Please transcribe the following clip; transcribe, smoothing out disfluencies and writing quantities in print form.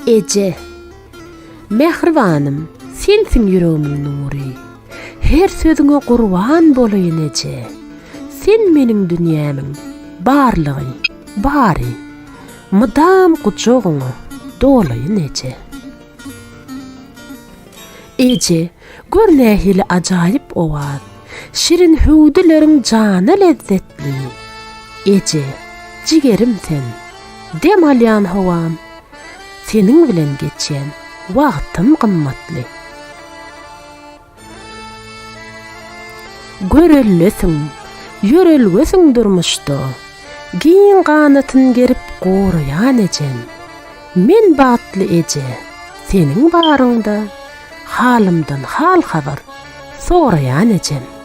Eje, mähribanym, sensiň ýüregimiň nury. Her sözüňe gurban bolaýyn eje. Sen meniň dünýämiň barlygy, bary. Mydam gujagyňa dolaýyn eje. Eje, gör nähili ajaýyp owaz. Şirin hüwdüleriň jana lezzetli. Eje, jigerim sen, dem alýan howam. Seniň bilen geçýän wagtym gymmatly. Görellesiň, ýörelgesiň durmuşda, Giň ganatyn gerip goraýan ejem. Men bagtly eje, seniň baryňda, Halymdan hal-habar soraýan ejem.